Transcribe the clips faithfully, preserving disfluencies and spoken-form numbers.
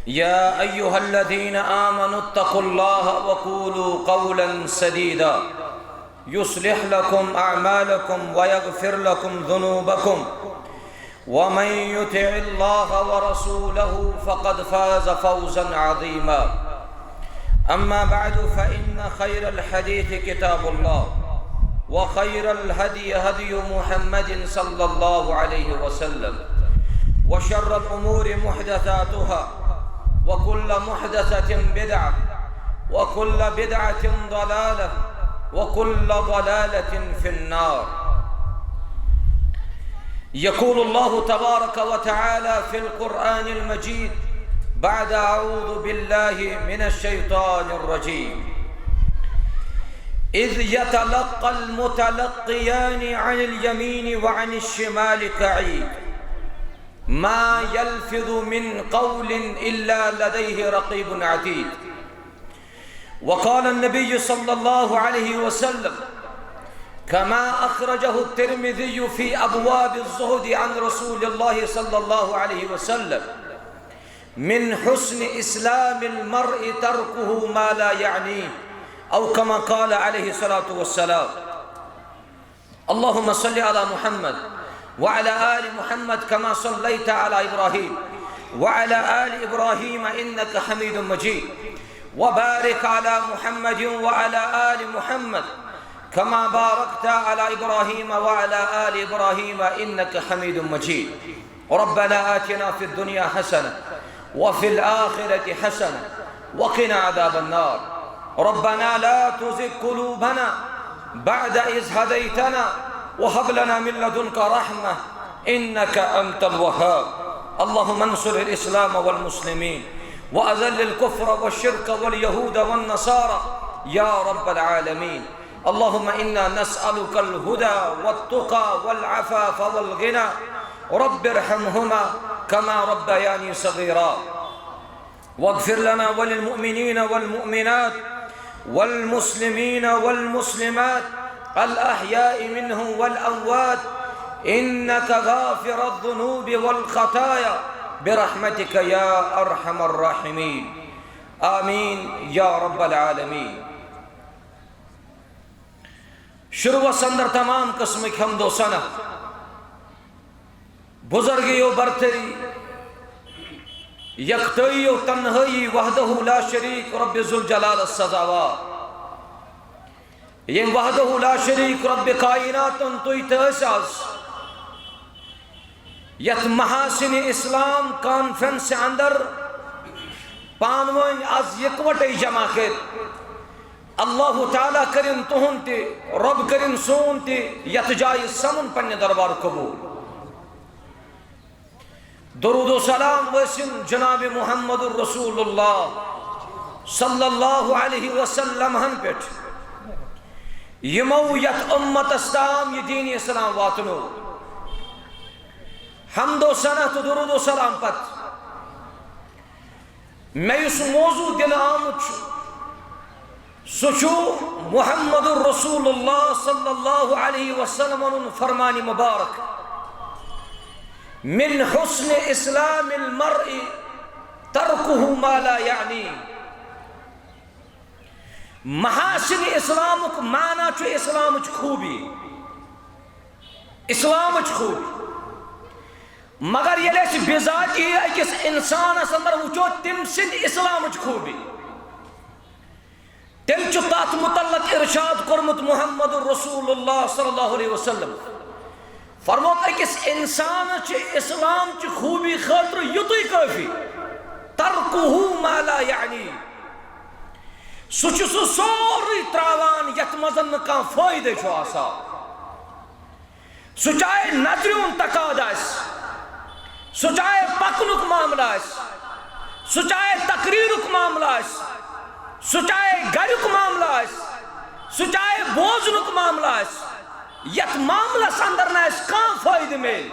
يا أيها الذين آمنوا اتقوا الله وقولوا قولا سديدا يصلح لكم أعمالكم ويغفر لكم ذنوبكم ومن يطع الله ورسوله فقد فاز فوزا عظيما. أما بعد، فإن خير الحديث كتاب الله، وخير الهدي هدي محمد صلى الله عليه وسلم، وشر الأمور محدثاتها، وكل محدثة بدعة، وكل بدعة ضلالة، وكل ضلالة في النار. يقول الله تبارك وتعالى في القرآن المجيد بعد أعوذ بالله من الشيطان الرجيم: إذ يتلقى المتلقيان عن اليمين وعن الشمال قعيد ما يلفظ من قول إلا لديه رقيب عتيد. وقال النبي صلى الله عليه وسلم كما أخرجه الترمذي في أبواب الزهد عن رسول الله صلى الله عليه وسلم: من حسن إسلام المرء تركه ما لا يعنيه، أو كما قال عليه الصلاة والسلام. اللهم صل على محمد وعلى آل محمد كما صليت على إبراهيم وعلى آل إبراهيم إنك حميد مجيد، وبارك على محمد وعلى آل محمد كما باركت على إبراهيم وعلى آل إبراهيم إنك حميد مجيد. ربنا آتنا في الدنيا حسنة وفي الآخرة حسنة وقنا عذاب النار. ربنا لا تزغ قلوبنا بعد إذ هديتنا وهب لنا من لدنك رحمة إنك أنت الوهاب. اللهم انصر الإسلام والمسلمين وأذل الكفر والشرك واليهود والنصارى يا رب العالمين. اللهم إنا نسألك الهدى والتقى والعفاف والغنى. رب ارحمهما كما ربياني صغيرا. واغفر لنا وللمؤمنين والمؤمنات والمسلمين والمسلمات الأحياء منهم والأموات إنك غافر الذنوب والخطايا برحمتك يا أرحم الراحمين. آمين يا رب العالمين. شروعس اندر تمام قسمٕکۍ حمد و ثنا، بزرگی و برتری، یکتایی و تنہایی، وحدہ لا شریک رب ذوالجلال سزاوار۔ یم وحدہ لا شریک رب کائناتن تُہۍ تہٕ أسۍ آز یتھ محاسن اسلام کانفرنس اندر پانہٕ وٲنۍ از یکوٹے جمع کٔرِتھ، اللہ تعالیٰ کٔرِن تُہُنٛد تہِ، رب کٔرِن سون تہِ یتھ جایہِ سمُن پننہِ دربار قبول۔ درود و سلام ٲسِن جناب محمد رسول اللہ صلی اللہ علیہ وسلم ہن پٮ۪ٹھ، یِمو یتھ امتس تام یہِ دین اسلام واتنو۔ حمد و ثنا تہٕ درود و سلام پتہٕ مےٚ یُس موضوع دِنہٕ آمُت چھُ، سُہ چھُ محمد رسول اللہ صلی اللہ علیہ وسلمن ہُنٛد فرمان مبارک: من حسن اسلام المرء ترکہ ما لا یعنی۔ محاسن اسلامُک معنی چھُ اسلامٕچ خوٗبی، اسلامٕچ خوٗبی۔ مگر ییٚلہِ أسۍ بذاتی أکِس اِنسانَس اندر وٕچھو تٔمۍ سٕنٛدِ اسلامٕچ خوٗبی، تیٚلہِ چھُ تَتھ مُتعلق اِرشاد کوٚرمُت محمد رسول اللہ صلی اللہ علیہ وسلم۔ فرمووُکھ، أکِس اِنسانَس چھِ اسلام چہِ خوٗبی خٲطرٕ یُتُے کٲفی، ترکہ ما لا یعنی، سُہ چھُ سُہ سورُے ترٛاوان یَتھ منٛز نہٕ کانٛہہ فٲیدَے چھُ آسان۔ سُہ چاہے نظرِ ہُنٛد تقاضہٕ آسہِ، سُہ چاہے پکنُک معاملہٕ آسہِ، سُہ چاہے تقریرُک معاملہٕ آسہِ، سُہ چاہے گریُک معاملہٕ آسہِ، سُہ چاہے بوزنُک معاملہٕ آسہِ، یتھ معاملس اندر نہٕ اسہِ کانٛہہ فٲیدٕ میلہِ،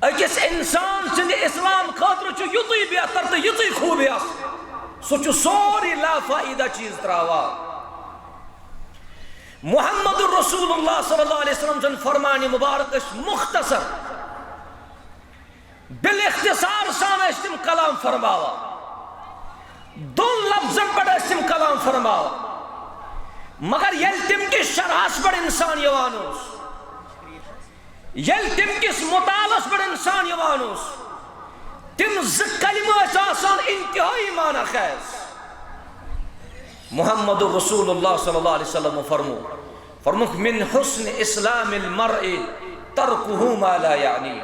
أکِس انسان سٕنٛدِ اسلام خٲطرٕ چھُ یُتُے بہتر تہٕ یِژٕے خوٗبی آسان، سُہ چھُ سورُے لافٲیدٕ چیٖز ترٛاوان۔ محمد رسول اللہ صلی اللہ علیہ وسلم سُنٛد فرمان مبارک ٲسۍ مختصر، بالاختصار سان ٲسۍ تِم کلام فرماوان، دۄن لفظن پٮ۪ٹھ ٲسۍ تِم کلام فرماوان۔ مگر ییٚلہِ تِم کِس شرحس پٮ۪ٹھ انسان یِوان اوس، ییٚلہِ تِم کِس مطالعس پٮ۪ٹھ انسان یِوان اوس، تِم زٕ کلمہٕ ٲسۍ آسان انتہٲیی معنی خیز۔ محمد رسول اللہ صلی اللہ علیہ وسلم فرمو، فرموک، من حسن اسلام المرء ترکہ ما لا یعنی۔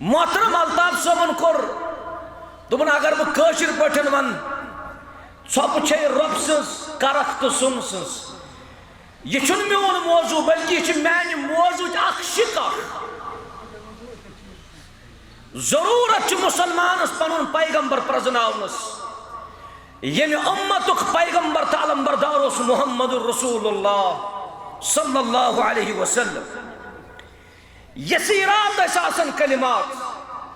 محترم الطاف صٲبن کوٚر، دوٚپُن، اگر بہٕ کٲشِر پٲٹھۍ ونہٕ، ژھۄپہٕ چھے رۄب سٕنٛز، کرکھ تہٕ سُن سٕنٛز۔ یہِ چھُنہٕ میون موضوع، بلکہِ یہِ چھِ میانہِ موضوعٕچ اکھ شِکاہ۔ ضروٗرت چھِ مُسلمانس پنُن پیغمبر پرزناونس، ییٚمہِ اُمتُک پیغمبر تہٕ علمبردار اوس محمد رسول اللہ صلی اللہ علیہ وسلم۔ یسیرات ٲسۍ آسان کلمات،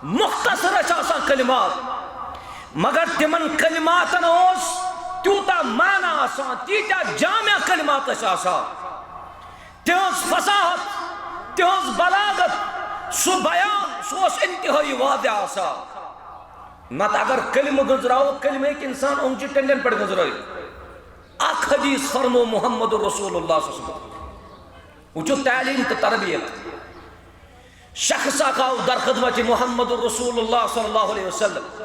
مختصر ٲسۍ آسان کلمات، مگر تِمن کلماتن اوس تیوٗتاہ معنی آسان، تیٖتیٛاہ جامع کلمات ٲسۍ آسان۔ تِہنٛز فصاحت، تِہنٛز بلاغت، سُہ بیان، سُہ اوس انتہٲیی واضح آسان۔ نتہٕ اگر کلمہٕ گٔنزراوو، کلمہٕ ہیٚکہِ انسان اوٚنٛگجہِ ٹنڈٮ۪ن پٮ۪ٹھ گٔنزرٲوِتھ۔ اکھ حدیث فرمو محمد رسول اللہ صلی اللہ علیہ وسلم۔ وٕچھِو تعلیٖم تہٕ تربیت۔ شخص اکھ آو در خدمت محمد رسول اللہ صلی اللہ علیہ وسلم۔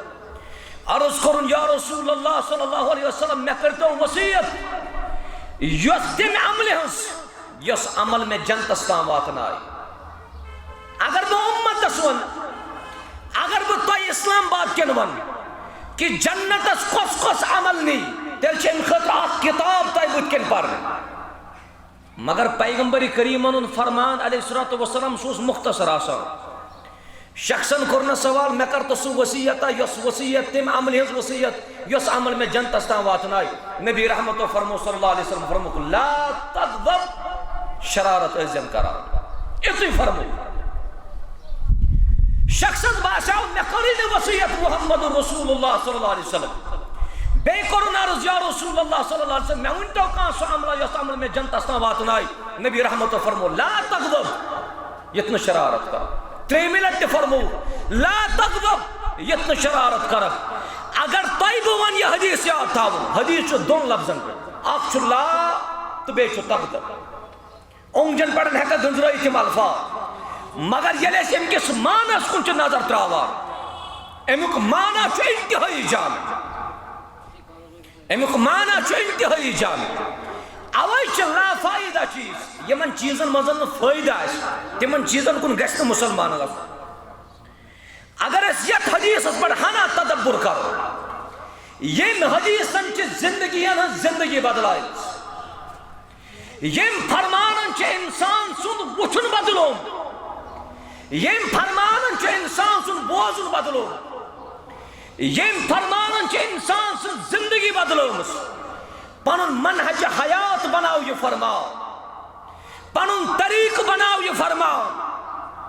عرض کوٚرُن، یا رسول اللہ صلی اللہ علیہ وسلم، مےٚ کٔرۍتو وصیت، یۄس تَمہِ عملہِ ہٕنٛز، یۄس عمل مےٚ جنتس تام واتنایہِ۔ اگر بہٕ اُمتس ونہٕ، اگر بہٕ تۄہہِ اسلام آباد کٮ۪ن ونہٕ کہِ جنتس کۄس کۄس عمل نی، تیٚلہِ چھِ امہِ خٲطرٕ اکھ کتاب تۄہہِ بٕتھِ کَنۍ پرٕنۍ۔ مگر پیغمبر کریمن ہُنٛد فرمان علیہ الصلوۃ والسلام، سُہ اوس مختصر آسان۔ شخصن کوٚر نہٕ سوال، مےٚ کر تہٕ سُہ وصیت، یۄس وصیت تَمہِ عملہِ ہٕنٛز وصیت، یۄس عمل مےٚ جنتس تام واتنایہِ۔ نبی رحمتو فرمو صلی اللہ علیہ وسلم فرموک، لا تغضب، شرارت ٲسۍ زن کران۔ یِتُے فرمو۔ شخصس باسیو، مےٚ کٔرٕے نہٕ وصیت محمد رسول اللہ صلی اللہ علیہ وسلم۔ بیٚیہِ کوٚرُن عرض، یا رسول اللہ صلی اللہ علیہ وسلم، مےٚ ؤنۍتو کانٛہہ سُہ عملہ یۄس عمل مےٚ جنتس تام واتنایہِ۔ نبی رحمتو فرمو، لا تغضب، یتھ نہٕ شرارت کرکھ۔ ترٛیٚیمہِ لٹہِ تہِ فرمو، لا تغضب، یتھ نہٕ شرارت کرکھ۔ اگر تۄہہِ بہٕ ونہٕ یہِ حدیث یاد تھاوُن، حدیث چھُ دۄن لفظن پٮ۪ٹھ، اکھ چھُ لا تہٕ بیٚیہِ چھُ تغضب۔ اوٚنٛگجن پٮ۪ٹھ ہٮ۪ککھ گٔنزرٲیِتھ یِم الفاظ، مگر ییٚلہِ أسۍ اَمہِ کِس معنس کُن چھِ نظر تراوان، اَمیُک معنی چھُ انتہٲیی جامع۔ اَمیُک معنی چھُ انتہٲیی جامع۔ اوے چھِ لافائدہ چیز، یِمن چیزن منٛز نہٕ فٲیدٕ آسہِ، تِمن چیزن کُن گژھِ نہٕ مُسلمان گژھُن۔ اگر أسۍ یتھ حدیثس پٮ۪ٹھ ہنا تدبر کرو، ییٚمۍ حدیثن چھِ زندگین ہٕنٛز زندگی بدلایمٕژ، ییٚمۍ فرمانن چھِ انسان سُنٛد وُچھُن بدلومُت، ییٚمۍ فرمانن چھُ انسان سُنٛد بوزُن بدلومُت، ییٚمۍ فرمانن چھِ انسان سٕنٛز زندگی بدلٲومٕژ۔ پنُن منہج حیات بناو یہِ فرمان، پنُن طریقہٕ بناو یہِ فرمان،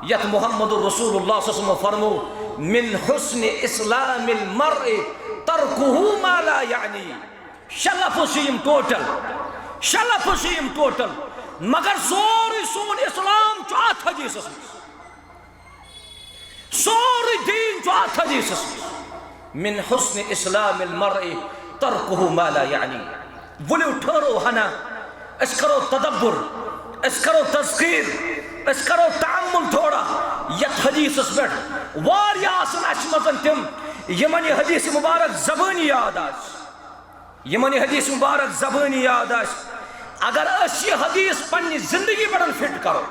یتھ محمد رسول اللہ صلی اللہ علیہ وسلم فرمو، من حسن اسلام المرء ترکہ ما لا یعنی۔ شےٚ لفظ چھِ یِم ٹوٹل، شےٚ لفظ چھِ یِم ٹوٹل، مگر سورُے سون اسلام چھُ اتھ حدیثس منٛز۔ سورُے دیٖن چھُ اَتھ حدیثس منٛز۔ من حسن اسلام المرء ترکہ ما لا یعنی۔ ؤلِو ٹھٔہرو ہنا، أسۍ کرو تدبر، أسۍ کرو تذکیر، أسۍ کرو تأمل تھوڑا یتھ حدیثس پٮ۪ٹھ۔ واریاہ آسن اسہِ منٛز تِم یِمن یہِ حدیث مبارک زبٲنی یاد آسہِ۔ یِمن یہِ حدیث مبارک زبٲنی یاد آسہِ، اگر أسۍ یہِ حدیث پننہِ زندگی پٮ۪ٹھ فٹ کرو،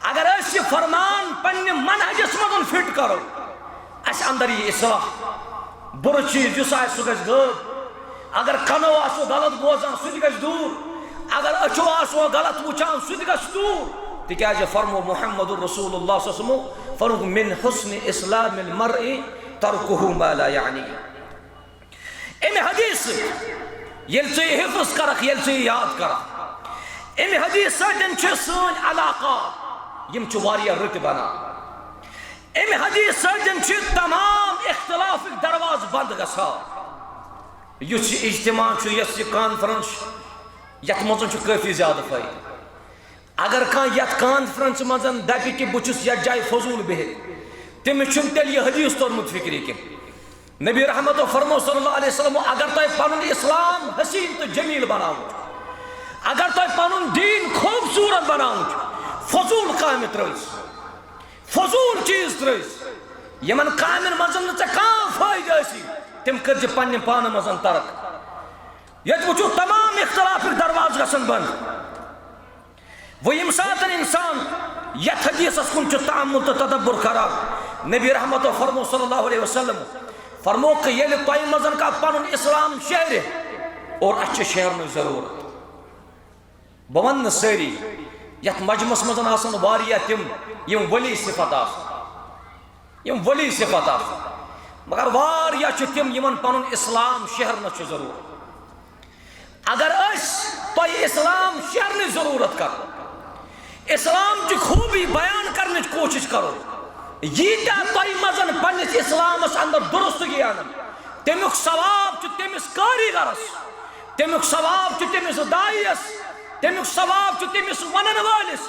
اگر أسۍ یہِ فرمان پننہِ منہجس منٛز فٹ کرو، اسہِ اندر یی اصلاح۔ بُرٕ چیز یُس آسہِ، سُہ گژھِ غٲب۔ اگر کنو آسو غلط بوزان، سُہ تہِ گژھِ دوٗر۔ اگر أچھو آسو غلط وٕچھان، سُہ تہِ گژھِ دوٗر۔ تِکیازِ فرمو محمد رسول اللہ صلی اللہ علیہ وسلم، فرموک، من حسن اسلام المرء ترکہ ما لا یعنی۔ امہِ حدیث سۭتۍ ییٚلہِ ژٕ یہِ حفظ کرکھ، ییٚلہِ ژٕ یہِ یاد کرکھ، امہِ حدیث سۭتۍ چھِ سٲنۍ علاقات، یِم چھِ واریاہ رٕتۍ بنان۔ امہِ حدیث سۭتۍ چھِ تمام اختلافٕکۍ دروازٕ بند گژھان۔ یُس یہِ اجتماع چھُ، یۄس یہِ کانفرنس چھِ، یتھ منٛز چھُ کٲفی زیادٕ فٲیدٕ۔ اگر کانٛہہ یتھ کانفرنس منٛز دپہِ کہِ بہٕ چھُس یتھ جایہِ فضوٗل بِہِتھ، تٔمِس چھُنہٕ تیٚلہِ یہِ حدیث توٚرمُت فکرِ کینٛہہ۔ نبی رحمتو فرمو صلی اللہ علیہ وسلم، اگر تۄہہِ پنُن اسلام حسین تہٕ جمیل بناوُن چھُ، اگر تۄہہِ پنُن دین خوبصورت بناوُن چھُ، فضوٗل کامہِ ترٲیِو، فضوٗل چیٖز ترٲیِو۔ یِمن کامٮ۪ن منٛز نہٕ ژےٚ کانٛہہ فٲیدٕ آسی، تِم کٔرۍ زِ پننہِ پانہٕ منٛز ترک۔ ییٚتہِ وٕچھِو تمام اختلافٕکۍ دروازٕ گژھن بنٛد۔ وۄنۍ ییٚمہِ ساتہٕ انسان یتھ حدیثس کُن چھُ تأمل تہٕ تدبر کران، نبی رحمتو فرمو صلی اللہ علیہ وسلم فرمو کہ ییٚلہِ تۄہہِ منٛز کانٛہہ پنُن اسلام شیرِ، اور اسہِ چھِ شیرنٕچ ضروٗرت۔ بہٕ ونہٕ نہٕ سٲری، یتھ مجمس منٛز آسن واریاہ تِم، یِم ولی صفت آسن، یِم ولی صفت آسن، مگر واریاہ چھِ تِم، یِمن پنُن اسلام شیرنس چھُ ضروٗرت۔ اگر أسۍ تۄہہِ اسلام شیرنٕچ ضروٗرت کرو، اسلام چہِ خوٗبی بیان کرنٕچ کوٗشِش کرو، ییٖتیٛاہ تۄہہِ منٛز پننِس اسلامس اندر درستگی انن، تمیُک ثواب چھُ تٔمِس کٲریگرس، تمیُک ثواب چھُ تٔمِس داعیس، تمیُک ثواب چھُ تٔمِس ونن وٲلِس،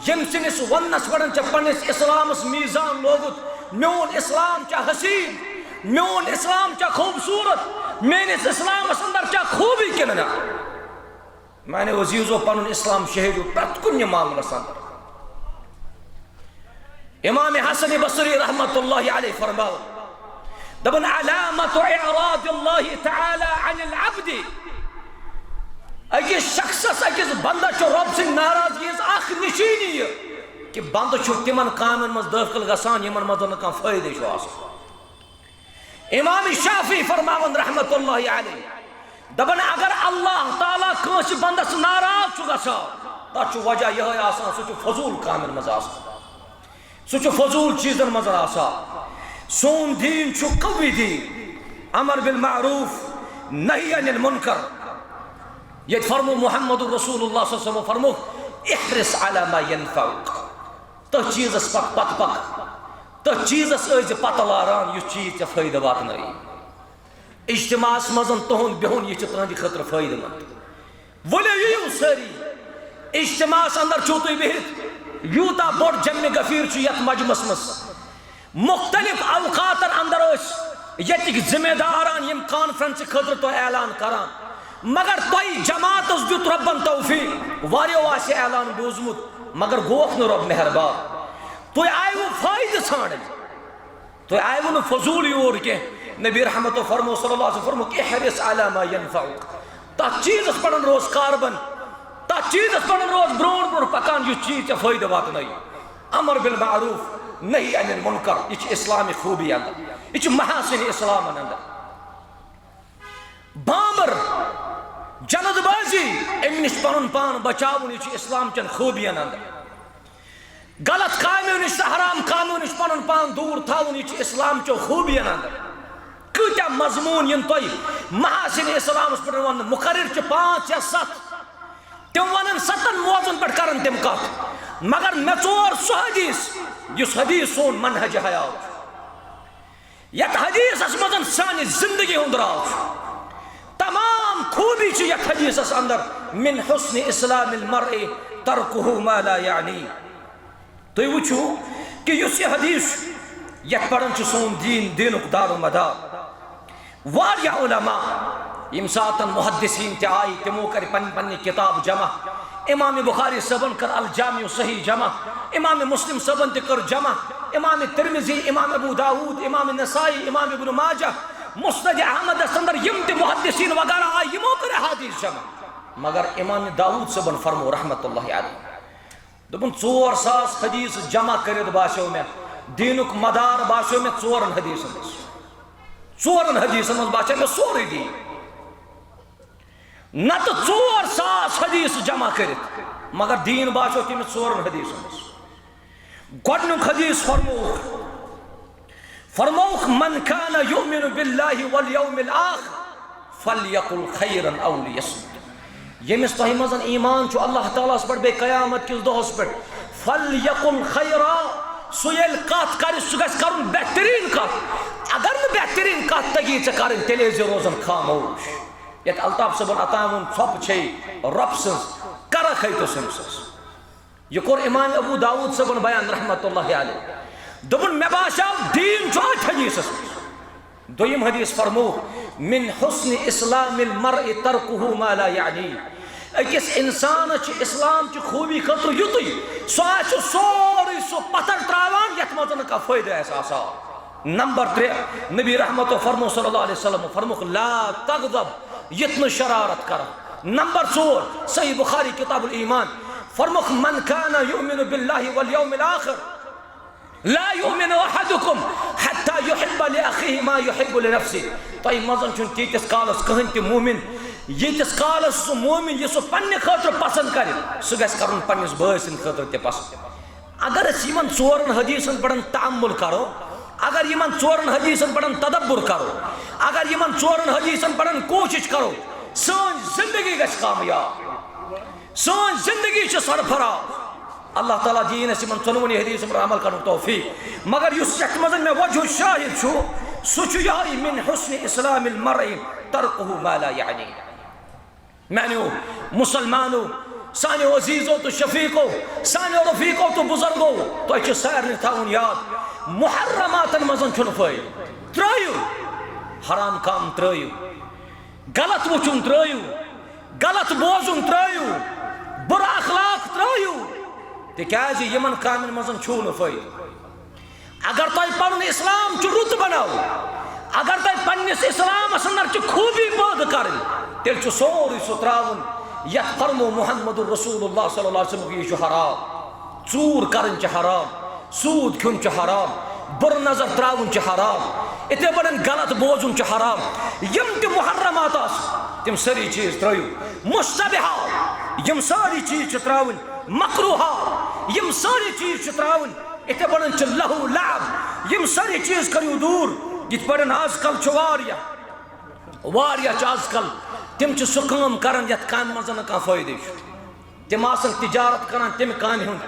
ییٚمہِ سٕنٛدِس وننس پٮ۪ٹھ ژےٚ پننِس اسلامس میزان لوگُت، میون اسلام چھا حسین، میون اسلام چھا خوبصورت، میٲنِس اسلامس اندر چھا خوٗبی کِنہٕ نہ؟ میانیو عزیزو، پنُن اسلام شیرِو پرٛٮ۪تھ کُنہِ معاملس اندر۔ امام حسن بصری رحمت اللہ علیہ فرماو، دپان، علامت اعراض اللہ تعالی عن العبد، أکِس شخصس، أکِس بندس چھُ رۄب سٕنٛدِ ناراضگی ہٕنٛز اکھ نشٲنی یہِ کہ بندٕ چھُ تِمن کامٮ۪ن منٛز دٲخل گژھان، یِمن منٛز نہٕ کانٛہہ فٲیدٕ چھُ آسان۔ امام شافعی فرماوان رحمت اللہ علیہ، دپان، اگر اللہ تعالیٰ کٲنٛسہِ بندس ناراض چھُ گژھان، تتھ چھُ وجہ یِہوٚے آسان، سُہ چھُ فضوٗل کامٮ۪ن منٛز آسان، سُہ چھُ فضوٗل چیٖزن منٛز آسان۔ سون دیٖن چھُ قوی دیٖن، امر بالمعروف، نہی عن المنکر۔ ییٚتہِ فرمو محمد رسول اللہ صلی اللہ علیہ وسلم فرمو، احرص علی ما ينفعک، تٔتھۍ چیٖزس پتہٕ پتہٕ پکھ، تٔتھۍ چیٖزس ٲسۍ زِ پتہٕ لاران، یُس چیٖز ژےٚ فٲیدٕ واتنٲیی۔ اجتماعس منٛز تُہُنٛد بِہُن، یہِ چھُ تُہنٛدِ خٲطرٕ فٲیدٕ مند۔ ؤلِو یِیِو سٲری، اجتماعس اندر چھِو تُہۍ بِہِتھ، یوٗتاہ بوٚڑ جمع غفیر چھُ یتھ مجمس منٛز۔ مختلف اوقاتن اندر ٲسۍ ییٚتِکۍ ذمہ داران یِم کانفرنسہِ خٲطرٕ تۄہہِ اعلان کران، مگر تۄہہِ جماعتس دیُت رۄبن توفیق، واریاہو آسہِ اعلان بوٗزمُت، مگر گوکھ نہٕ رۄب مہربان۔ تُہۍ آیوٕ فٲیدٕ ژھانڈٕنۍ، تُہۍ آیوٕ نہٕ فضوٗل یور کینٛہہ۔ نبی رحمتو فرمو صلی اللہ علیہ وسلم فرمووُکھ، احرص علی ما ينفعک، تتھ چیٖزس پٮ۪ٹھ روز کاربن، تتھ چیٖزس پٮ۪ٹھ روز برونٛٹھ برونٛٹھ پکان، یُس چیٖز ژےٚ فٲیدٕ واتنٲیی۔ امر بالمعروف، نہی عن المنکر، یہِ چھِ اسلامِ خوٗبی اندر، یہِ چھِ محاسن اسلامن اندر۔ بامبر، جلد بازی، امہِ نِش پنُن پان بچاوُن، یہِ چھُ اسلام چٮ۪ن خوٗبین اندر۔ غلط کامیو نِش تہٕ حرام کامیو نِش پنُن پان دوٗر تھاوُن، یہِ چھُ اسلام چٮ۪و خوٗبین اندر۔ کۭتیاہ مضموٗن یِن تۄہہِ محاسن اسلامس پٮ۪ٹھ وننہٕ، مقرر چھِ پانٛژھ یا ستھ، تِم ونن ستن موضوعن پٮ۪ٹھ کرن تِم کتھ، مگر مےٚ ژور سُہ حدیث، یُس حدیث سون منہج حیات چھُ۔ یتھ حدیثس منٛز سانہِ زندگی ہُنٛد راز چھُ۔ تمام خوٗبی چھِ یتھ حدیثس اندر، من حسن اسلام المرء ترکہ ما لا یعنی۔ تُہۍ وٕچھِو کہِ یُس یہِ حدیث چھُ، یتھ پٮ۪ٹھ چھُ سون دیٖن، دیٖنُک دار و مدار۔ واریاہ علماء، ییٚمہِ ساتن محدثین تہِ آیہِ، تِمو کٔرۍ پنٕنۍ پنٕنۍ کتاب جمع۔ امام بخاری صٲبن کٔر الجامع صحیح جمع، امام مسلم صٲبن تہِ کٔر جمع، امام ترمذی، امام ابو داود، امام نسائی، امام ابن ماجہ، مسند احمدس اندر یِم تہِ محدثین وغیرہ آیہِ، یِمو کٔر احادیث جمع۔ مگر امام داود صٲبن فرمو رحمت اللہ علیہ، دوٚپُن، ژور ساس حدیث جمع کٔرِتھ باسیو مےٚ، دیٖنُک مدار باسیو مےٚ ژورن حدیثن منٛز۔ ژورن حدیثن منٛز باسیو مےٚ سورُے دیٖن۔ نتہٕ ژور ساس حدیث جمع کٔرِتھ، مگر دیٖن باسیو تٔمِس ژورن حدیثن منٛز۔ گۄڈٕنیُک حدیث فرمووُکھ، فرمووُکھ، من کان یؤمن باللہ والیوم الآخر فلیقل خیرا او لیصمت۔ ییٚمِس تۄہہِ منٛز ایمان چھُ اللہ تعالیٰ ہس پٮ۪ٹھ، بیٚیہِ قیامت کِس دۄہس پٮ۪ٹھ، فلیقل خیرا، سُہ ییٚلہِ کتھ کرِ، سُہ گژھِ کرُن بہتریٖن کتھ۔ اگر نہٕ بہتریٖن کتھ تگی ژےٚ کرٕنۍ، تیٚلہِ ٲسۍ زِ روزان خاموش۔ یتھ الطاف صٲبن عطا ووٚن، ژھۄپہٕ چھے رۄب سٕنٛز، کرکھ ہے تو سٔمۍ سٕنٛز۔ یہِ کوٚر امام ابو داؤد صٲبن بیان رحمت اللہ علیہ۔ دوٚپُن، مےٚ باسیو دیٖن چھُ اتھ حدیثس منٛز۔ دوٚیِم حدیث فرموو، من حسن اسلام المرء ترکہ ما لا یعنی۔ أکِس انسانس چھِ اسلام چہِ خوٗبی خٲطرٕ یُتُے، سُہ آسہِ سورُے سُہ پتھر ترٛاوان یتھ منٛز نہٕ کانٛہہ فٲیدٕ آسہِ آسان۔ نمبر ترٛےٚ، نبی رحمتو فرمو صلی اللہ علیہ وسلم، فرموکھ، لا تغضب، یِتھ نہٕ شرارت کران۔ نمبر ژور، صحیح بخاری کتاب الایمان، فرموکھ، من کان یؤمن باللہ والیوم الاخر لا یؤمن احدکم حتی یحب لاخیہ ما یحب لنفسہ۔ تۄہہِ منٛز چھُنہٕ تیٖتِس کالس کٕہٕنۍ تہِ مومن، ییٖتِس کالس سُہ مومن یہِ سُہ پننہِ خٲطرٕ پسند کرِ، سُہ گژھِ کرُن پننِس بٲے سٕنٛدِ خٲطرٕ تہِ پسند۔ اگر أسۍ یِمن ژورن حدیثن پٮ۪ٹھ تأمل کرو، اگر یِمن ژورن حدیثن پٮ۪ٹھ تدبر کرو، اگر یِمن ژورن حدیثن پٮ۪ٹھ کوٗشش کرو، سٲنۍ زندگی گژھِ کامیاب، سٲنۍ زندگی چھِ سرفراز۔ اللہ تعالیٰ دِیِن اَسہِ یِمن ژۄنوٕنی حدیثن پٮ۪ٹھ عمل کرنُک توفیق۔ مگر یُس یتھ منٛز مےٚ وجہ شاہد چھُ، سُہ چھُ یِہوٚے، من حسن اسلام المرء ترکہ ما لا یعنی۔ میانیو مسلمانو، سانیو عزیزو تہٕ شفیقو، سانیو رفیقو تہٕ بزرگو، تۄہہِ چھُ سارنٕے تھاوُن یاد، محرماتن منٛز چھُنہٕ فٲیدٕ۔ ترٲیِو، حرام کام ترٲیِو، غلط وٕچھُن ترٲیِو، غلط بوزُن ترٲیِو، بُرٕ اخلاق ترٲیِو۔ تِکیازِ یِمن کامٮ۪ن منٛز چھُو نہٕ فٲیدٕ۔ اگر تۄہہِ پنُن اسلام چھُ رُت بناوُن، اگر تۄہہِ پننِس اسلامس اندر چھِ خوٗبی پٲدٕ کرٕنۍ، تیٚلہِ چھُ سورُے سُہ ترٛاوُن یتھ فرمو محمد رسول اللہ صلی اللہ علیہ وسلم، یہِ چھُ حرام۔ ژوٗر کرٕنۍ چھِ حرام، سوٗد کھیوٚن چھُ حرام، بُرٕ نظر ترٛاوُن چھُ حرام، یِتھے پٲٹھۍ غلط بوزُن چھُ حرام۔ یِم تہِ محرمات آسہٕ، تِم سٲری چیٖز ترٛٲیِو۔ مشتبہات، یِم سٲری چیٖز چھِ ترٛاوٕنۍ۔ مکروہات، یِم سٲری چیٖز چھِ ترٛاوٕنۍ۔ یِتھے پٲٹھۍ چھِ لہو لعب، یِم سٲری چیٖز کٔرِو دوٗر۔ یِتھ پٲٹھۍ آز کل چھُ واریاہ، واریاہ چھِ آز کل، تِم چھِ سُہ کٲم کران یتھ کامہِ منٛز نہٕ کانٛہہ فٲیدٕ چھُ۔ تِم آسن تجارت کران تمہِ کامہِ ہُنٛد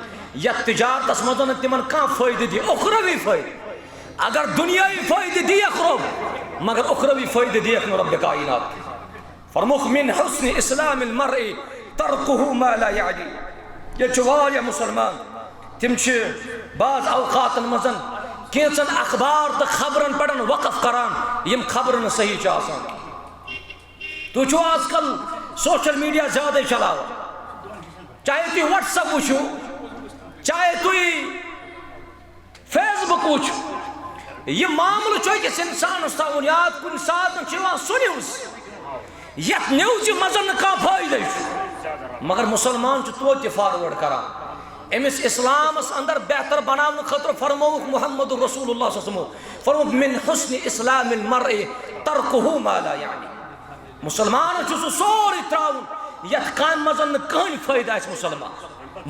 یتھ تجارتس منٛز نہٕ تِمن کانٛہہ فٲیدٕ دی، اُخروی فٲیدٕ۔ اگر دُنیٲوی فٲیدٕ دیکھ رۄب، مگر اُخروی فٲیدٕ دیکھ نہٕ رۄب کائنات۔ فرموکھ، من حسن اسلام المرء ترکہ ما لا یعنی۔ ییٚتہِ چھُ واریاہ مسلمان، تِم چھِ بعض اوقاتن منٛز کینٛژن اخبار تہٕ خبرن پٮ۪ٹھ وقف کران، یِم خبرٕ نہٕ صحیح چھِ آسان۔ تُہۍ چھِو آز کل سوشل میڈیا زیادَے چلاوان، چاہے تُہۍ WhatsApp وٕچھِو، چاہے تُہۍ Facebook وٕچھ، یہِ معاملہٕ چھُ أکِس اِنسانَس تھاوُن یاد۔ کُنہِ ساتہٕ چھُ یِوان سُہ news، یَتھ newsہِ منٛز نہٕ کانٛہہ فٲیدَے چھُ، مگر مُسلمان چھُ توتہِ forward کران۔ أمِس اِسلامَس اندر بہتر بناونہٕ خٲطرٕ فرمووُکھ محمد رسول اللہ صلی اللہ علیہ وسلمو، فرمووُکھ، من حسن اسلام المرء ترکہ ما لا یعنی۔ مُسلمانَس چھُ سُہ سورُے ترٛاوُن یَتھ کامہِ منٛز نہٕ کٕہٕنۍ فٲیدٕ آسہِ مُسلمان،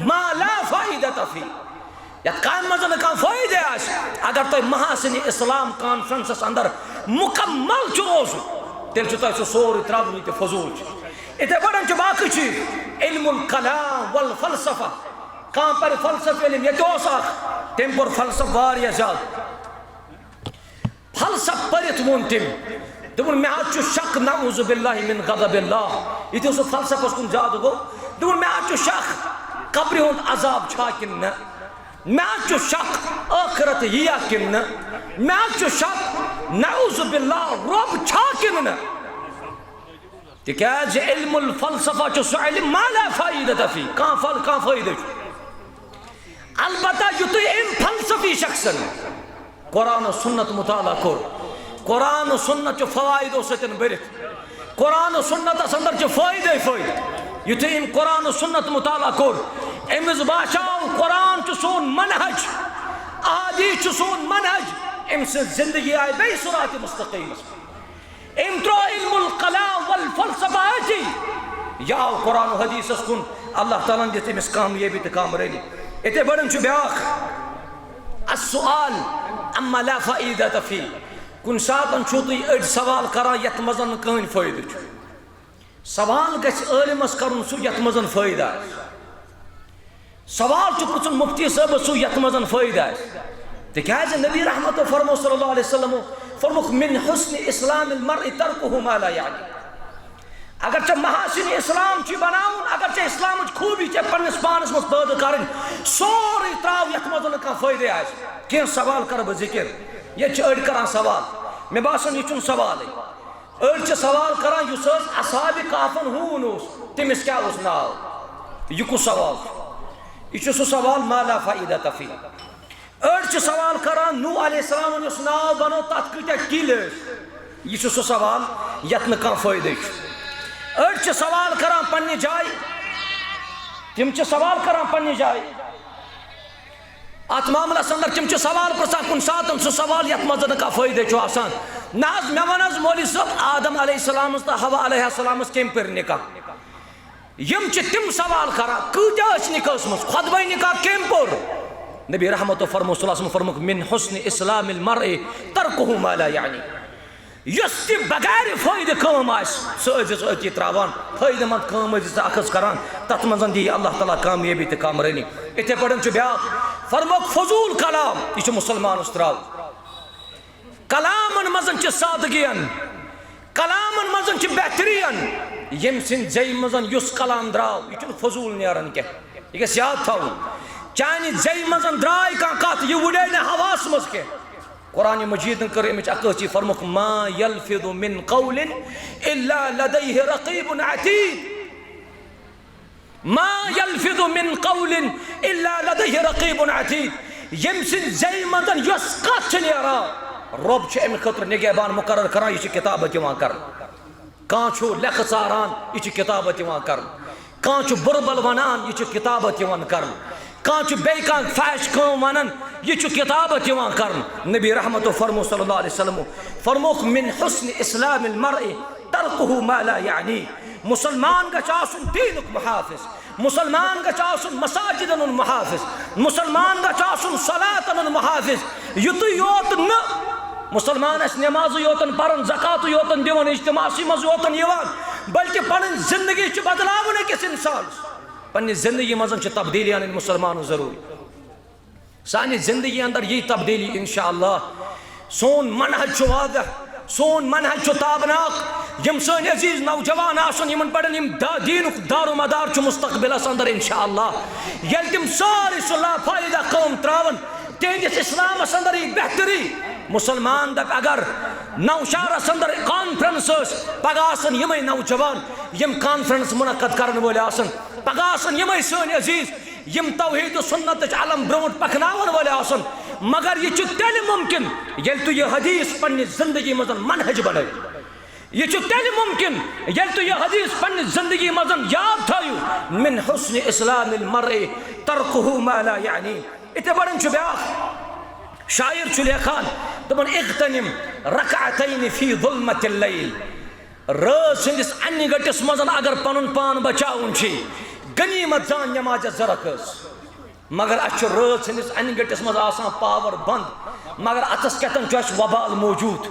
ما لا فائدہ فی۔ یَتھ کامہِ منٛز نہٕ کانٛہہ فٲیدٕ آسہِ۔ اگر تۄہہِ محاسن اسلام کانفرنسس اندر مکمل چھُ روزُن، تیٚلہِ چھُ تۄہہِ سُہ سورُے ترٛاوُن یہِ تہِ فضوٗل چھُ۔ یِتھے پٲٹھۍ چھُ باقٕے چیٖز، علم الکلام والفلسفہ۔ کانٛہہ پرِ فلسفہٕ علم، ییٚتہِ اوس اکھ، تٔمۍ پوٚر فلسفہٕ واریاہ زیادٕ۔ فلسفہٕ پٔرِتھ ووٚن تٔمۍ، دوٚپُن، مےٚ حظ چھُ شک، نعوذ باللہ من غضب اللہ۔ یُتھُے سُہ فلسفس کُن زیادٕ گوٚو، دوٚپُن، مےٚ حظ چھُ شک، قبرِ ہُنٛد عذاب چھا کِنہٕ نہ؟ مےٚ حظ چھُ شک، ٲخرت یِیا کِنہٕ نہ؟ مےٚ حظ چھُ شک، نعوذ باللہ، رۄب چھا کِنہٕ نہ؟ تِکیازِ علم الفلسفہ چھُ سُہ علم ما لا فائدہ فی، کانٛہہ فل-، کانٛہہ فٲیدٕ چھُ۔ البتہ یُتھُے أمۍ فلسفی شخصن قرآن و سنت مطالعہ کوٚر، قرآن و سنت چھُ فوائدو سۭتۍ بٔرِتھ، قرآن و سنتس اندر چھُ فٲیدے فٲیدٕ۔ یُتھُے أمۍ قرآن و سنت مطالعہ کوٚر، أمِس باسیو قرآن چھُ سون منہج، احادیث چھُ سون منہج، أمۍ سٕنٛز زندگی آیہِ بیٚیہِ صراط مستقیمس پٮ۪ٹھ۔ أمۍ ترٛوو علم الکلام والفلسفہ أتی۔ یہِ آو قرآن و حدیثس کُن، اللہ تعالیٰ ہن دِژ أمِس کامیٲبی تہٕ کامرٲنی۔ یِتھے پٲٹھۍ چھُ بیٛاکھ، السؤال عما لا فائدة فی۔ کُنہِ ساتہٕ چھُو تُہۍ أڑۍ سوال کران یتھ منٛز نہٕ کٕہٕنۍ فٲیدٕ چھُ۔ سوال گژھِ عٲلمس کرُن سُہ یتھ منٛز فٲیدٕ آسہِ۔ سوال چھُ پرژھُن مفتی صٲبس سُہ یتھ منٛز فٲیدٕ آسہِ۔ تِکیازِ نبی رحمتو فرمو صلی اللہ علیہ وسلمو، فرمووُکھ، من حسن اسلام المرء ترکہ ما لا یعنی۔ اگر ژےٚ محاسن اسلام چھُے بناوُن، اگر ژےٚ اسلامٕچ خوٗبی چھےٚ پننِس پانس منٛز پٲدٕ کرٕنۍ، سورُے تراو یتھ منٛز نہٕ کانٛہہ فٲیدے آسہِ۔ کینٛہہ سوال کرٕ بہٕ ذکر، ییٚتہِ چھِ أڑۍ کران سوال، مےٚ باسان یہِ چھُنہٕ سوالٕے۔ أڑۍ چھِ سوال کران، یُس حظ اصحاب کہفن ہوٗن اوس، تٔمِس کیٛاہ اوس ناو؟ یہِ کُس سوال چھُ؟ یہِ چھُ سُہ سوال ما لا فائدة فيه۔ أڑۍ چھِ سوال کران، نوح علیہ السلامن یُس ناو بنوو، تتھ کۭتیاہ کِلۍ ٲسۍ؟ یہِ چھُ سُہ سوال یتھ نہٕ کانٛہہ فٲیدے چھُ۔ أڑۍ چھِ سوال کران پننہِ جایہِ، تِم چھِ سوال کران پننہِ جایہِ۔ اتھ معاملس اندر تِم چھِ سوال پرژھان کُنہِ ساتن، سُہ سوال یتھ منٛز نہٕ کانٛہہ فٲیدٕ چھُ آسان۔ نہ حظ، مےٚ وَن حظ مولوی صٲب، آدم علیہ السلامس تہٕ حوا علیہ السلامس کمہِ پٔرۍ نکاح؟ یِم چھِ تِم سوال کران، کۭتیاہ ٲسۍ نکاحس منٛز؟ خۄطبے نکاح کمہِ پوٚر؟ نبی رحمتو فرمو صلی اللہ علیہ وسلم فرمووُکھ، من حسن اسلام المرء ترکہ ما لا یعنی۔ یۄس تہِ بغیر فٲیدٕ کٲم آسہِ، سۄ ٲسۍزِ ژٕ أتی ترٛاوان، فٲیدٕ مند کٲم ٲسۍزِ ژٕ اکھ أکِس کران، تتھ منٛز دِیہِ اللہ تعالیٰ کامیٲبی تہٕ کامرٲنی۔ یِتھے پٲٹھۍ چھُ بیٛاکھ، فرمووُکھ فضوٗل کلام، یہِ چھُ مُسلمانس ترٛاوُن۔ کلامن منٛز چھِ سادگین، کلامن منٛز چھِ بہترین۔ ییٚمہِ سٕنٛدِ زیٚیہِ منٛز یُس کلام درٛاو، یہِ چھُنہٕ فضوٗل نیران کینٛہہ، یہِ گژھِ یاد تھاوُن۔ چانہِ زیٚیہِ منٛز درٛاے کانٛہہ کتھ، یہِ وُڈے نہٕ ہوہس منٛز کینٛہہ۔ قرآن مجیدن کٔر امِچ عکٲسی، فرمووُکھ، ما یلفظ من قول الا لدیہ رقیب عتید۔ ما یلفظ من قول الا لدیہ رقیب عتید۔ ییٚمہِ سٕنٛدِ زیٚیہِ منٛز یۄس کتھ چھِ نیران، رۄب چھُ امہِ خٲطرٕ نگہبان مقرر کران، یہِ چھِ کتابت یِوان کرنہٕ۔ کانٛہہ چھُ لیکھٕ ژاران، یہِ چھُ کتابت یِوان کرنہٕ۔ کانٛہہ چھُ بُربل ونان، یہِ چھُ کتابت یِوان کرنہٕ۔ کانٛہہ چھُ بیٚیہِ کانٛہہ فحش کٲم ونان، یہِ چھُ کتابت یِوان کرنہٕ۔ نبی رحمتو فرمو صلی اللہ علیہ وسلم فرمووُکھ، من حسن اسلام المرء ترکہ ما لا یعنی۔ مسلمان گژھِ آسُن دیٖنُک محافظ، مسلمان گژھِ آسُن مساجدن ہُنٛد محافظ، مسلمان گژھِ آسُن صلاتن ہُنٛد محافظ۔ یُتُے یوت نہٕ مسلمان آسہِ نمازٕے یوتن پران، زکاتٕے یوتن دِوان، اجتماعسٕے منٛز یوتن یِوان، بلکہِ پنٕنۍ زندگی چھِ بدلاوٕنۍ أکِس انسانس۔ پننہِ زندگی منٛز چھِ تبدیلی انٕنۍ مسلمانن ضروٗری۔ سانہِ زندگی اندر یی تبدیلی انشاءاللہ۔ سون منہج چھُ واضح، سون منہج چھُ تابناک۔ یِم سٲنۍ عزیز نوجوان آسن، یِمن پٮ۪ٹھ یِم دا-، دیٖنُک دار و مدار چھُ مستقبلس اندر انشاءاللہ، ییٚلہِ تِم سٲری سُہ لافٲیدہ کٲم تراون، تِہنٛدِس اسلامس اندر یی بہتری۔ مسلمان دپہِ، اگر نوشہرس اندر کانفرنس ٲس، پگاہ آسن یِمے نوجوان، یِم کانفرنس منعقد کرن وٲلۍ آسن، پگاہ آسن یِمے سٲنۍ عزیز، یِم توحید و سنتٕچ علم برونٛٹھ پکناون وٲلۍ آسن۔ مگر یہِ چھُ تیٚلہِ ممکن، ییٚلہِ تُہۍ یہِ حدیث پننہِ زندگی منٛز منہج بنٲیِو۔ یہِ چھُ تیٚلہِ ممکن، ییٚلہِ تُہۍ یہِ حدیث پننہِ زندگی منٛز یاد تھٲیِو، من حسن اسلام المرء ترکہ ما لا یعنی۔ یِتھے پٲٹھۍ چھُ بیٛاکھ شاعر چھُ لیکھان، دپان، اغتنم رکعتین فی ظلمت اللیل۔ رٲژ ہٕنٛدِس انہِ گٔٹِس منٛز اگر پنُن پان بچاوُن چھُ، غنیمت زان نمازِ زٕ رکٲژ۔ مگر اَسہِ چھُ رٲژ ہٕنٛدِس انہِ گٔٹِس منٛز آسان پاور بنٛد، مگر اَتَس کیٛاہ تام چھُ اَسہِ وبال موجود۔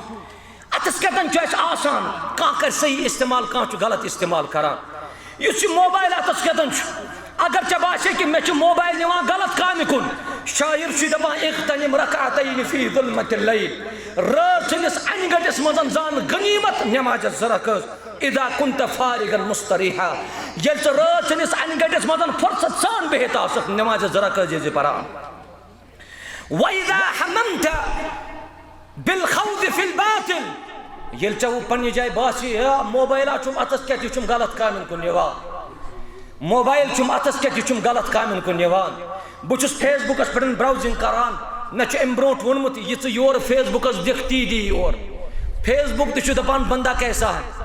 اَتَس کیٛاہ تام چھُ اَسہِ آسان، کانٛہہ کرِ صحیح استعمال، کانٛہہ چھُ غلط استعمال کران۔ یُس یہِ موبایل اَتَس کیٛاہ تام چھُ، اگر ژےٚ باسہِ کہِ مےٚ چھُ موبایل نِوان غلط کامہِ کُن، شاعر چھُ دَپان، اغتنم رکعتین فی ظلمت اللیل۔ رٲژ ہٕنٛدِس انہِ گٔٹِس منٛز زان غنیمت نمازِ زٕ رکٲژ۔ اذا كنت فارغا مستريحا، ییٚلہِ ژٕ رٲژ ہٕنٛدِس انہِ گٔٹِس منٛز فرصت سان بِہِتھ آسکھ، نمازِ زٕ رکٲژ ٲسۍ زِ پران۔ واذا هممت بالخوض في الباطل، ییٚلہِ ژےٚ وۄنۍ پننہِ جایہِ باسہِ، ہے، موبایلا چھُم اَتھس کٮ۪تھ، یہِ چھُم غلط کامٮ۪ن کُن نِوان۔ موبایل چھُم اَتھس کٮ۪تھ، یہِ چھُم غلط کامٮ۪ن کُن نِوان۔ بہٕ چھُس فیس بُکس پٮ۪ٹھ براؤزنگ کران، مےٚ چھُ أمۍ برونٛٹھ ووٚنمُت، یہِ ژٕ یورٕ فیس بُکس دِکھ، تی دی یور۔ فیس بُک تہِ چھُ دپان، بندہ کیسا ہے؟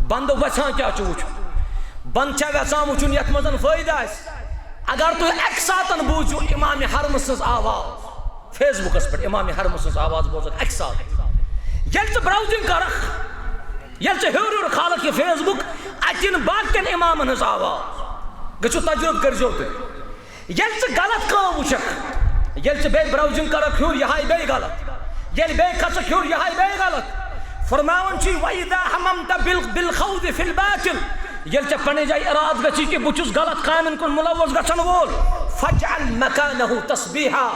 بندٕ وژھان کیٛاہ چھُ وٕچھُن؟ بندٕ چھا وژھان وٕچھُن یتھ منٛز فٲیدٕ آسہِ؟ اگر تُہۍ اکہِ ساتن بوٗزِو امام حرمہٕ سٕنٛز آواز، فیس بُکس پٮ۪ٹھ امام حرمہٕ سٕنٛز آواز بوزکھ اکہِ ساتہٕ، ییٚلہِ ژٕ براؤزنگ کرکھ، ییٚلہِ ژٕ ہیوٚر ہیوٚر کھالکھ یہِ فیس بُک، اتہِ یِنہٕ باقین امامن ہٕنٛز آواز۔ گٔژھِو تجربہٕ کٔرۍزیو تُہۍ۔ ییٚلہِ ژٕ غلط کٲم وٕچھکھ، ییٚلہِ ژٕ بیٚیہِ براؤزنگ کرکھ ہیوٚر، یہِ ہایہِ بیٚیہِ غلط، ییٚلہِ بیٚیہِ کھسکھ ہیوٚر، یہِ ہایہِ بیٚیہِ غلط۔ فرماوان چھُ، واذا هممت بال-، بالخوض في الباطل، ییٚلہِ ژےٚ پننہِ جایہِ ارادٕ گژھی کہِ بہٕ چھُس غلط کامٮ۪ن کُن ملوث گژھن وول، فاجعل مكانه تسبيحا،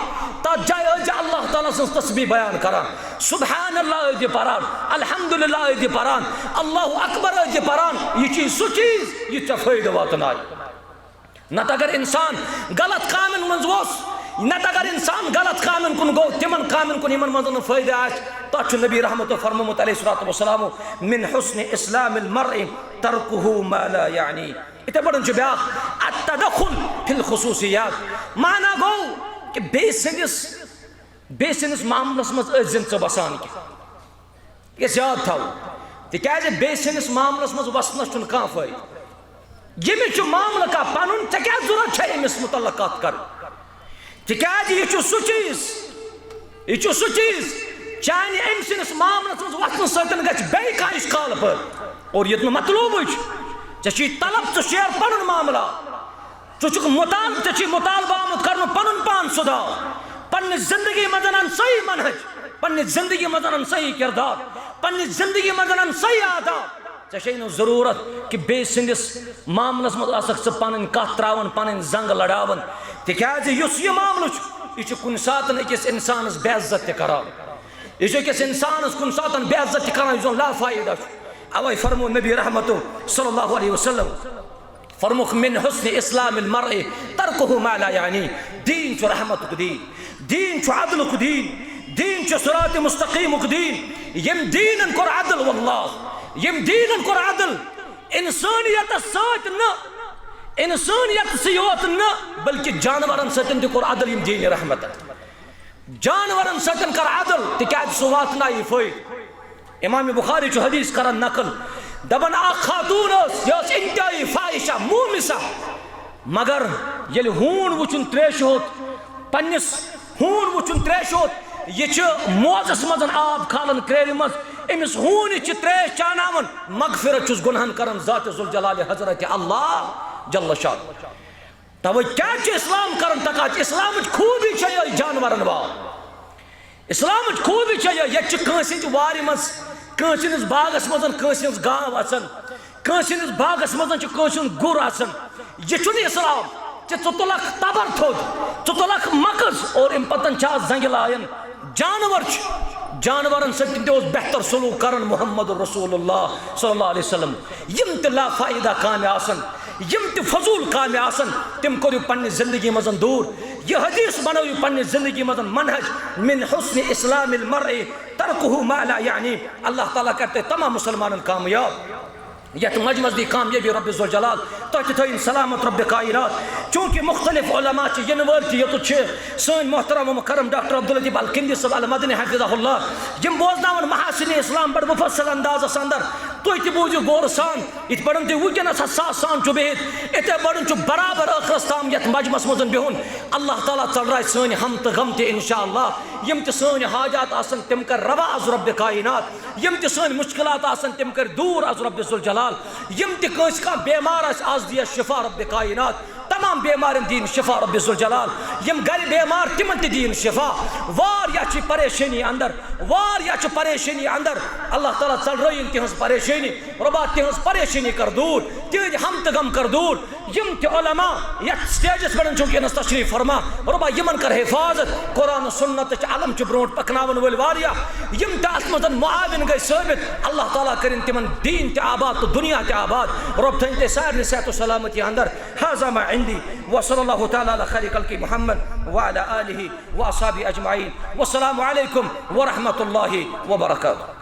تتھ جایہِ ٲسۍ زِ اللہ تعالیٰ سٕنٛز تسبیح بیان کران۔ سبحان اللہ ٲسۍ زِ پران، الحمدللہ ٲسۍ زِ پران، اللہ اکبر ٲسۍ زِ پران، یہِ چھُ سُہ چیٖز یُس ژےٚ فٲیدٕ واتنایہِ۔ نتہٕ اگر انسان غلط کامٮ۪ن منٛز اوس، نتہٕ اگر انسان غلط کامٮ۪ن کُن گوٚو، تِمن کامٮ۪ن کُن یِمن منٛز نہٕ فٲیدٕ آسہِ، تتھ چھُ نبی رحمتو فرمومُت علیہ الصلوۃ والسلام، "من حسن اسلام المرء ترکہ ما لا یعنی۔" یِتھے پٲٹھۍ چھُ بیٛاکھ، "التدخل فی الخصوصیات"، معنی گوٚو کہِ بیٚیہِ سٕنٛدِس، بیٚیہِ سٕنٛدِس معاملس منٛز ٲسۍ زِ نہٕ ژٕ وسان کینٛہہ۔ یہِ گژھِ یاد تھاوُن، تِکیٛازِ بیٚیہِ سٕنٛدِس معاملس منٛز وسنس چھُنہٕ کانٛہہ فٲیدٕ۔ ییٚمِس چھُ معاملہٕ کانٛہہ پنُن، ژےٚ کیٛاہ ضروٗرت چھےٚ أمِس مُتعلق کتھ کرٕنۍ؟ تِکیٛازِ یہِ چھُ سُہ چیٖز، یہِ چھُ سُہ چیٖز، چانہِ أمۍ سٕنٛدِس معاملس منٛز وسنہٕ سۭتۍ گژھِ بیٚیہِ کانٛہہ اِشکال پٲدٕ۔ اور ییٚتہِ نہٕ مطلوبٕے چھُ، ژےٚ چھُے طلب، ژٕ شیر پنُن معاملہٕ۔ ژٕ چھُکھ مطالبہٕ، ژےٚ چھُے مطالبہٕ آمُت کرنہٕ پنُن پان سُدھار، پننہِ زندگی منٛز اَن صحیح منہج، پننہِ زندگی منٛز اَن صحیح کردار، پننہِ زندگی منٛز اَن صحیح آداب۔ ژےٚ چھے نہٕ ضروٗرت کہِ بیٚیہِ سٕنٛدِس معاملس منٛز آسکھ ژٕ پنٕنۍ کتھ تراوان، پنٕنۍ زنگ لڑاوان، تِکیٛازِ یُس یہِ معاملہٕ چھُ، یہِ چھُ کُنہِ ساتن أکِس انسانس بے عزت تہِ کران۔ یہِ چھُ أکِس انسانس کُنہِ ساتن بے عزت تہِ کران، یُس زن لافٲیدٕ چھُ۔ اوے فرموو نبی رحمتو صلی اللہ علیہ وسلم، فرمووُکھ، "من حسن اسلام المرء ترکہ ما لا یعنی۔" دیٖن چھُ رحمتُک دیٖن، دیٖن چھُ عدلُک دیٖن، دیٖن چھُ صراط مستقیمُک دیٖن۔ ییٚمۍ دیٖنن کوٚر عدل، واللہ، ییٚمۍ دیٖنن کوٚر عدل، انسٲنیتس سۭتۍ نہٕ، انسٲنیتسٕے یوت نہٕ، بلکہِ جانورن سۭتۍ تہِ کوٚر عدل ییٚمۍ دیٖنہِ رحمتن۔ جانورن سۭتۍ کر عدل، تِکیازِ سُہ واتنایہِ فٲیدٕ۔ امام بخاری چھُ حدیث کران نقل، دپان، اکھ خاتون ٲس، یہِ ٲس انتہائی فاحشہ، مومسہ، مگر ییٚلہِ ہوٗن وٕچھُن تریشہِ ہوٚت، پننِس ہوٗن وٕچھُن تریشہِ ہوٚت، یہِ چھِ موزس منٛز آب کھالان کرٛیرِ منٛز، أمِس ہوٗنِس چھِ تریش چاناوان، مغفرت چھُس گۄنہن کران ذات ذوالجلال حضرت اللہ جل شانہ۔ توے کیٛازِ چھُ اسلام کران تقاضہٕ؟ اسلامٕچ خوٗبی چھےٚ یِہوٚے جانورن واو۔ اسلامٕچ خوٗبی چھےٚ یِہوٚے، ییٚتہِ چھِ کٲنٛسہِ ہٕنٛدِ وارِ منٛز، کٲنٛسہِ ہٕنٛدِس باغس منٛز، کٲنٛسہِ ہٕنٛز گاو آسان، کٲنٛسہِ ہٕنٛدِس باغس منٛز چھُ کٲنٛسہِ ہُنٛد گُر آسان۔ یہِ چھُنہٕ اسلام کہِ ژٕ تُلکھ تبر تھوٚد، ژٕ تُلکھ مکٕز اور اَمہِ پتن چھِ آز زنٛگہِ لایان۔ جانور چھِ، جانورن سۭتۍ تہِ اوس بہتر سلوک کران محمد رسول اللہ صلی اللہ علیہ وسلم۔ یِم تہِ لافٲیدہ کامہِ آسن، یِم تہِ فضول کامہِ آسن، تِم کٔرِو پننہِ زندگی منٛز دوٗر۔ یہِ حدیث بنٲیِو پننہِ زندگی منٛز منہج، من حسن اسلام المرء ترکہ ما لا یعنی۔ اللہ تعالیٰ کرِ تۄہہِ تمام مسلمانن کامیاب۔ یتھ مجمس دی کامیٲبی رب ذوالجلال، تۄہہِ تہِ تھٲیِن سلامت رب کائنات۔ چونکہ مختلف علماء چھِ یِنہٕ وٲلۍ تہِ یوٚتُتھ چھِ سٲنۍ محترم و مکرم ڈاکٹر عبداللطیف الکندی صٲب المدنی حفظہ اللہ، یِم بوزناون محاسن اسلام بڑٕ مفصل اندازس اندر۔ تُہۍ تہِ بوٗزِو غورٕ سان، یِتھ پٲٹھۍ تُہۍ وٕنکیٚنس حساس سان چھِو بِہِتھ، یِتھے پٲٹھۍ چھُ برابر ٲخرس تام یتھ مجمس منٛز بِہُن۔ اللہ تعالیٰ ژلرایہِ سٲنۍ ہم تہٕ غم تہِ انشاءاللہ۔ یِم تہِ سٲنۍ حاجات آسن تِم کرِ روا از رب کائنات۔ یِم تہِ سٲنۍ مشکلات آسن، تِم کٔرۍ دوٗر از رب ذوالجلال۔ یِم تہِ کٲنٛسہِ کانٛہہ بیمار آسہِ، از دِیس شفا رب کائنات۔ تمام بیمارن دِیِن شفا رب ذوالجلال۔ یِم گرِ بیمار، تِمن تہِ دِیِن شفا۔ واریاہ چھِ پریشٲنی اندر، واریاہ چھِ پریشٲنی اندر۔ اللہ تعالیٰ ژلرٲیِن تِہنٛز پریشٲنی۔ رۄبا، تِہنٛز پریشٲنی کر دوٗر، تِہنٛدۍ ہم تہٕ غم کر دوٗر۔ یِم تہِ علماء یتھ سٹیجس پٮ۪ٹھ چھِ وٕنکیٚنس تشریف فرما، رۄبا، یِمن کر حفاظت، قرآن و سنتٕچ علم چھِ برونٛٹھ پکناون وٲلۍ واریاہ، یِم تہِ اتھ منٛز معاون گٔے ثٲبت، اللہ تعالیٰ کٔرِن تِمن دیٖن تہِ آباد تہٕ دُنیا تہِ آباد۔ رۄب تھٲیِن تُہۍ سارنٕے صحت و سلامتی اندر۔ هذا ما عندي، وصلى الله تعالى على خير خلقه محمد وعلى آله وأصحابه أجمعين، والسلام عليكم ورحمة الله وبركاته۔